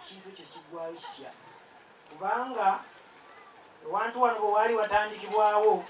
Ekintu ekyo kiggwayo kitya? Kubanga ewantu wano bwe waali watandikibwawo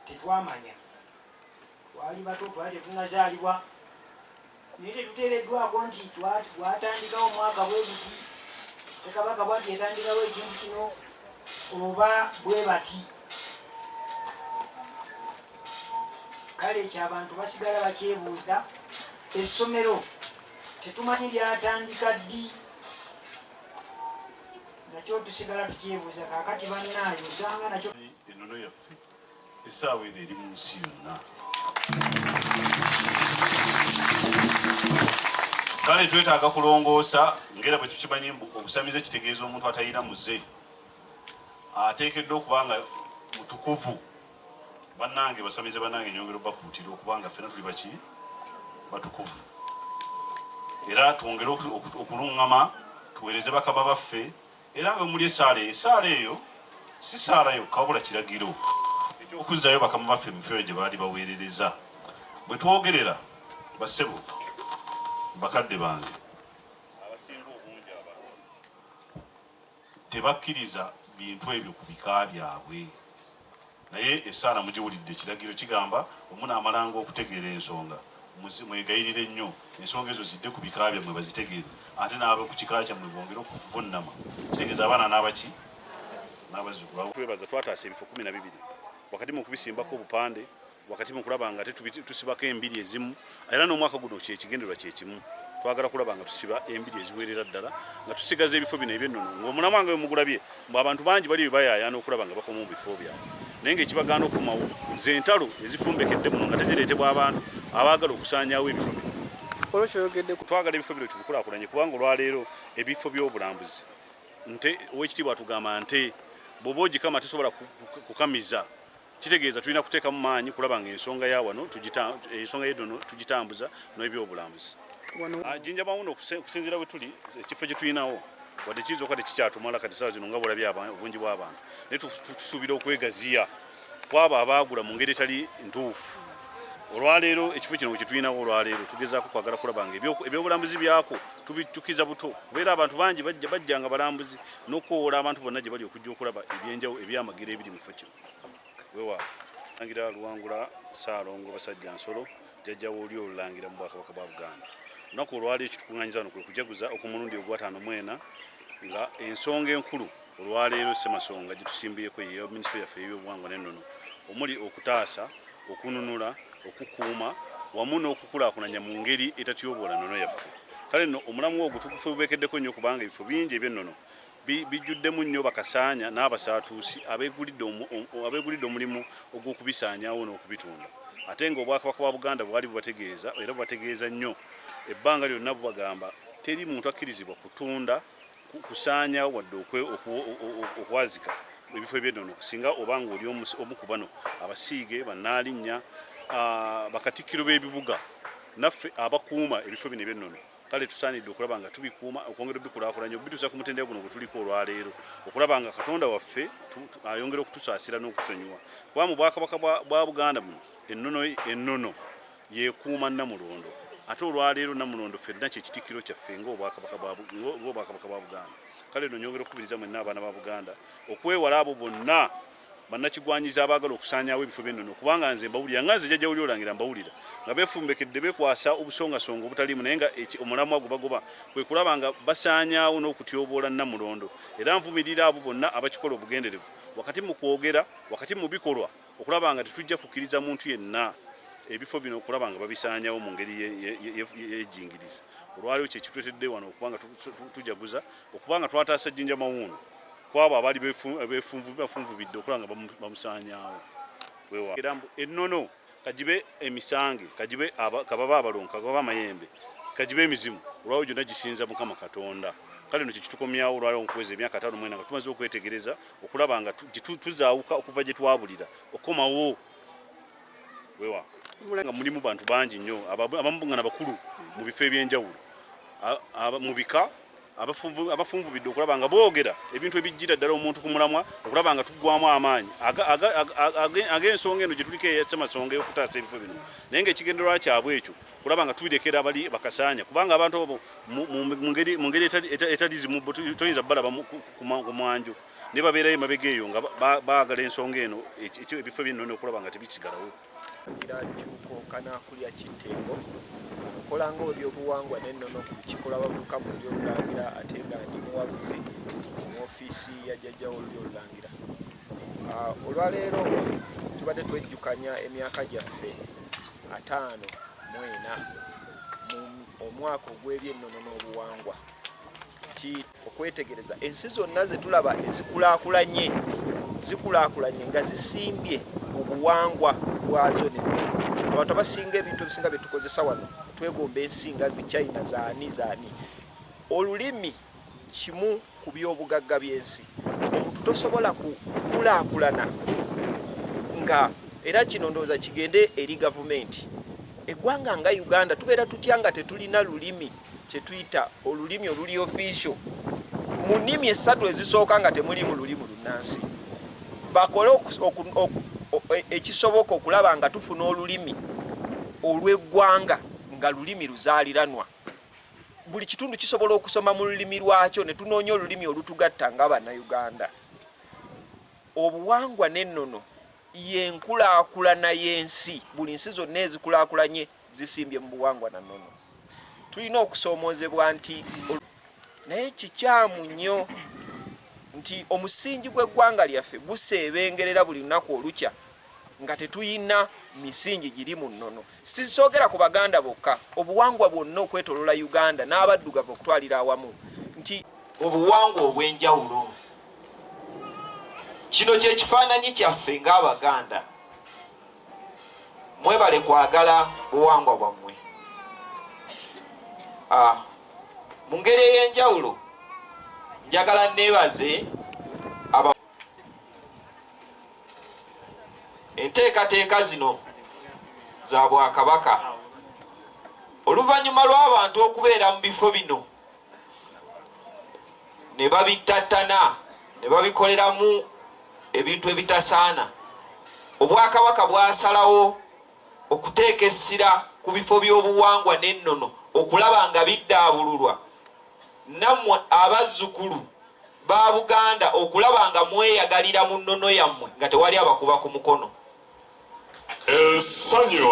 tetwamanya, twali bato, twali tetunazaalibwa, naye tetuteereddwako nti twatandikawo omwaka bwe guti, Ssekabaka bwati yatandikawo ekintu kino oba bwe bati. Kale ekyo abantu basigala bakyebuuza. Essomero tetumanyi lyatandika ddi, nakyo tusigala tukyebuuza. Kaakati bannaaye osanga nakyo Ennono yaffe essaawa eno eri mu nsi yonna. Kale twetaaga kulongoosa ng'era bwe tukimanyi mbu obusamize kitegeeza omuntu atalina muze, ateekeddwa okuba nga mutukuvu. Bannange basamize bannange, nyongera obakuutira okuba nga ffena tuli baki batukuvu, era twongere okuluŋŋama tuweereze bakama baffe. Era nga muli essaala eyo, essaala eyo si ssaala yokka wabula kiragiro eky'okuzzaayo bakama baffe mu bifo gye baali baweerereza. Bwe twogerera bassebo bakadde bange, abasinga obungi abantu tebakkiriza bintu ebyo ku bika byabwe. Naye essaala mugiwulidde, ekiragiro kigamba omunaamalanga okutegeera ensonga, mwegayirire nnyo ensonga ezo zidde ku bika byammwe bazitegeere, ate n'ab'oku kika kyammwe bongere okuvunnama. Kitegeeza abaana n'abaki n'abazzukulu. Twebaza twataasa ebifo 12 wakati mu kubisimbako obupande, wakati mu kulaba nga tusibako embiri ezimu, era n'omwaka guno kyekigendererwa kyekimu, twagala kulaba nga tusiba embiri eziwerera ddala nga tusigaza ebifo bino eby'ennono. Ng'omulamwa nga bwe mugulabye mbu abantu bangi bali bayaayana okulaba nga bakoma mu bifo byabwe, naye ng'ekibagaana okukomawo ze ntalo ezifumbekedde muno nga tezireetebwa abantu abaagala okusaanyaawo ebifo bino. Twagala ebifo bino tubikulaakulanye, kubanga olwaleero ebifo by'obulambuzi nte owekitiibwa atugamba nte bw'oba ogikama tesobola kukamiza, kitegeeza tulina kuteekamu maanyi kulaba nga ensonga ya wano ensonga y'ennono tugitambuza n'ebyobulambuzi. Jinja Mawunda, okusinziira bwe tuli, ekifo kye tulinawo wadde kiyinza okuba tekikyatumala kati saawa zino nga bwolabye obungi bw'abantu, naye tusuubira okwegaziya kwabo abaagula mu ngeri etali ntuufu. Olwaleero ekifo kino kye tulinawo olwaleero tugezaako kwagala kulaba nga ebyobulambuzi byako tubitukiza buto, kubeera abantu bangi bajja nga balambuzi n'okukowoola abantu bonna gye bali okujja okulaba ebyenjawulo ebyamagero ebiri mu kifo kino. Weewaawo. Langira Luwangula Ssaalongo Basajja Nsolo, jjajja w'Olulyo Olulangira mu Bwakabaka bwa Buganda. Olunaku olwaleero ekitukuŋŋaanyiza wano kwe kujaguza okw'omulundi ogw'ataano mu ena, nga ensonga enkulu olwaleero Ssemasonga gye tusimbuyeko ye minisitule yaffe ey'ebyobuwangwa n'ennono, omuli okutaasa, okununula, okukuuma wamu n'okukulaakulanya mu ngeri etatyoboola nnono yaffe. Kale nno omulamwa ogwo tugufubekeddeko nnyo, kubanga ebifo bingi eby'ennono bijjuddemu nnyo bakasaanya n'abasaatuusi abeegulidde omulimu ogw'okubisaanyaawo n'okubitunda, ate nga Obwakabaka bwa Buganda bwali bubategeeza era bubategeeza nnyo ebbanga lyonna, bubagamba teri muntu akkirizibwa kutunda, kusaanyaawo wadde okwazika ebifo eby'ennono, singa oba ng'oli omu ku bano abasiige, bannaalinnya, bakatikkiro b'ebibuga, naffe abakuuma ebifo bino eby'ennono. Kale tusaanidde okulaba nga tubikuuma, okwongera obikulaakulanya, okubituusa ku mutendera guno gwe tuliko olwaleero, okulaba nga Katonda waffe ayongera okutusaasira n'okutusonyiwa, kuba mu Bwakabaka bwa Buganda muno ennono yekuuma Nnamulondo, ate olwaleero Nnamulondo ffenna kye kitikkiro kyaffe ng'Obwakabaka bwa Buganda. Kale nno nyongera okukubiriza mwenna abaana ba Buganda okwewala abo bonna bannakigwanyizi abaagala okusaanyaawo ebifo by'ennono, kubanga nze mbawulira nga nze jjajja wuli olangira mbawulira nga beefumbekedde, beekwasa obusongasonga obutaliimu, naye nga omulamwa gwe bagoba kwe kulaba nga basaanyaawo n'okutyoboola Nnamulondo. Era nvumirira abo bonna abakikola obugenderevu wakati mu kwogera, wakati mu bikolwa. okulaba nga tetujja kukkiriza muntu yenna ebifo bino okulaba nga babisaanyawo mu ngeri y'ejjingirizi. Olwaleero kye kituletedde wano okuba nga tujaguza okuba nga twataasa Jjinja Mawuuno kwabo abaali bafunvubidde okulaba nga bamusaanyaawo. Era mbu ennono kagibe emisange, kagibe kababe abalongo, kababe amayembe, kagibe emizimu, olwawo gyonna gisinza Mukama Katonda. Kale no kyekitukomyawo olwaleero nkuweza emyaka 54 nga tumaze okwetegereza okulaba nga tuzaawuka okuva gye twabulira okukomawo. Wewa nga mulimu bantu bangi nnyo abamu nga bakulu mu bifo eby'enjawulo mu bika abafunvubidde okulaba nga boogera ebintu ebijjira ddala omuntu ku mulamwa okulaba nga tuggwamu amaanyi ag'ensonga eno gye tuliko eya Ssemasonga ey'okutaasa ebifo bino, naye ng'ekigendererwa kyabwe ekyo kulaba nga tubirekera abali bakasaanya, kubanga abantu abo mu ngeri etali zimu toyinza balaba ku mwanjo ne babeerayo emabega eyo nga baagala ensonga eno ebifo by'ennono okulaba nga tebisigalawo. Era Jjuuko Kanaakulya Kittengo, nkola ng'ebyobuwangwa n'ennono ku lukiiko lw'abavubuka mu Lulyo Olulangira, ate nga ndi muwabuzi mu ofiisi ya jjajja w'Olulyo Olulangira. Olwaleero tubadde twejjukanya emyaka gyaffe 54 mu omwaka ogw'ebyennono n'obuwangwa, nti okwetegereza ensi zonna ze tulaba ezikulaakulanye zikulaakulanye nga zisimbye mu buwangwa bwazo n'ennono. Abantu abasinga ebintu ebisinga bye tukozesa wano twegomba ensi nga zi China zaani zaani. Olulimi kimu ku by'obugagga by'ensi. Omuntu tosobola kukulaakulana nga, era kino ndowooza kigende eri gavumenti. Eggwanga nga Uganda tubeera tutya nga tetulina lulimi kye tuyita olulimi oluli official mu nnimi esatu ezisooka nga temuliimu lulimi lunnansi? Bakole ekisoboka okulaba nga tufuna olulimi olw'eggwanga nga lulimi luzaaliranwa. Buli kitundu kisobola okusoma mu lulimi lwakyo ne tunoonya olulimi olutugatta nga Bannayuganda. Obuwangwa n'ennono y'enkulaakulana y'ensi. Buli nsi zonna ezikulaakulanye zisimbye mu buwangwa na nnono. Tulina okusoomoozebwa nti naye kikyamu nnyo nti omusingi gw'eggwanga lyaffe guseebengerera buli lunaku olukya nga tetulina misingi giri mu nnono. Sisoogera ku Baganda bokka, obuwangwa bwonna okwetolola Uganda n'abaddugavu okutwalira awamu nti obuwangwa obw'enjawulo. Kino kye kifaananyi kyaffe ng'Abaganda. Mwebale kwagala buwangwa bwammwe. Mu ngeri ey'enjawulo njagala neebaze aba enteekateeka zino za Bwakabaka oluvannyuma lw'abantu okubeera mu bifo bino ne babittattana ne babikoleramu ebintu ebitasaana. Obwakabaka bwasalawo okuteeka essira ku bifo by'obuwangwa n'ennono okulaba nga biddaabululwa, nammwe abazzukulu ba Buganda okulaba nga mweyagalira mu nnono yammwe nga tewali abakuba ku mukono. Essanyu.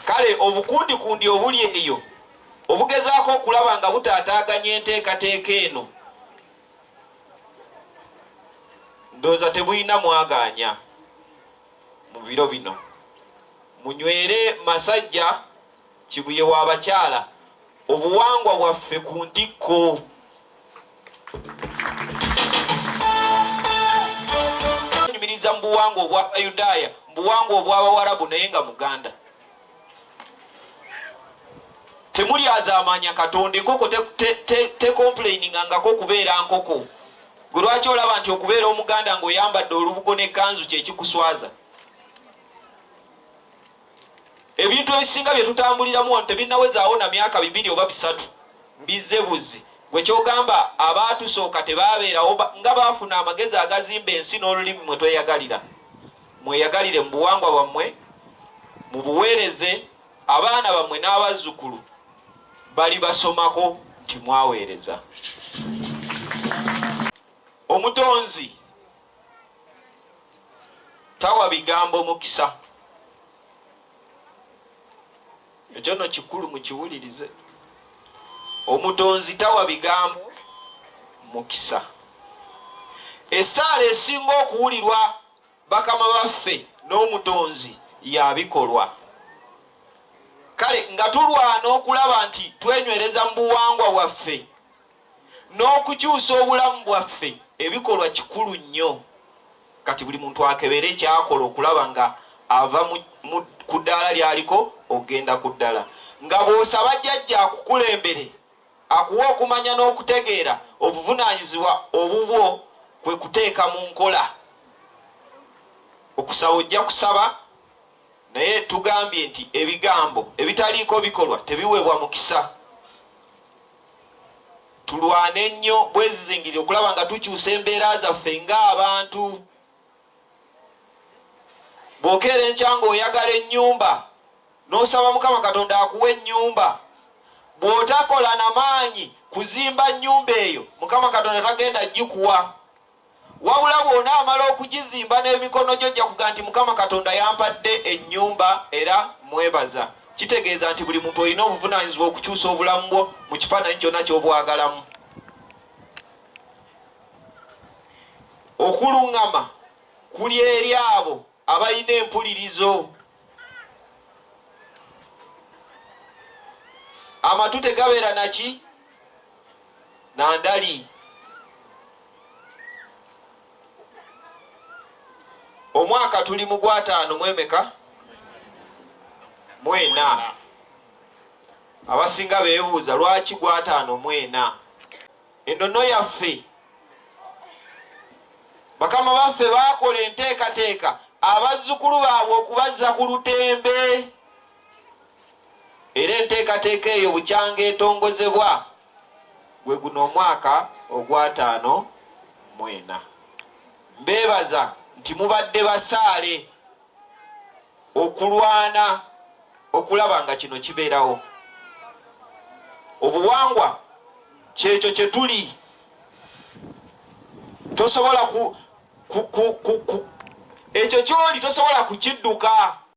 Kale obukundikundi obuli eyo obugezaako okulaba nga butaataaganya enteekateeka eno ndowooza tebulina mwagaanya mu biro bino. Munywere masajja, Kibuye w'abakyala, obuwangwa bwaffe ku ntikko. Nyumiriza mu buwangwa obw'Abayudaaya, mu buwangwa obw'Abawarabu, naye nga Muganda. Temulyazaamaanya Katonda. Enkoko tekomplainingangako okubeera nkoko. Gwe lwaki olaba nti okubeera Omuganda ng'oyambadde olubugo n'ekkanzu kye kikuswaza? Ebintu ebisinga bye tutambuliramu wano tebinnawezaawo na myaka 2 oba 3 mbizze buzzi. Gwe ky'ogamba abaatusooka tebaabeerawo nga baafuna amagezi agazimba ensi n'olulimi mwe tweyagalira. Mweyagalire mu buwangwa bwammwe, mubuweereze, abaana bammwe n'abazzukulu balibasomako nti mwaweereza. Omutonzi tawa bigambo mukisa. Ekyo nno kikulu mukiwulirize. Omutonzi tawa bigambo mukisa. Essaala esinga okuwulirwa bakama baffe n'Omutonzi ya bikolwa. Kale nga tulwana okulaba nti twenywereza mu buwangwa bwaffe n'okukyusa obulamu bwaffe, ebikolwa kikulu nnyo. Kati buli muntu akebere kyakola okulaba nga ava ku ddaala lyaliko okugenda ku ddala. Nga bw'osaba jjajja akukulembere, akuwe okumanya n'okutegeera, obuvunaanyizibwa obubwo kwe kuteeka mu nkola. Okusaba ojja kusaba, naye tugambye nti ebigambo ebitaliiko bikolwa tebiweebwa mukisa. Tulwane nnyo bwezizingirire okulaba nga tukyusa embeera zaffe ng'abantu. Bw'okeera enkya ng'oyagala ennyumba, n'osaba Mukama Katonda akuwe ennyumba, bw'otakola na maanyi kuzimba nnyumba eyo, Mukama Katonda tagenda gikuwa. Wabula bw'onaamala okugizimba n'emikono gyo, ojja kugamba nti Mukama Katonda yampadde ennyumba era mwebaza. Kitegeeza nti buli muntu olina obuvunaanyizibwa okukyusa obulamu bwo mu kifaananyi kyonna ky'obwagalamu. Okulungama kuli eri abo abalina empulirizo. Amatu tegabeera naki na ndali. Omwaka tuli mu gwataano mwemeka mwena. Abasinga beebuuza lwaki gwataano mwena. Ennono yaffe, bakama baffe baakola enteekateeka abazzukulu baabwe okubazza ku lutembe, era enteekateeka eyo bukyanga etongozebwa gwe guno omwaka ogwataano mwena. Mbeebaza nti mubadde basaale okulwana okulaba nga kino kibeerawo. Obuwangwa kyekyo kye tuli, tosobola ku, ku, ku, ku, ku ekyo kyoli tosobola kukidduka.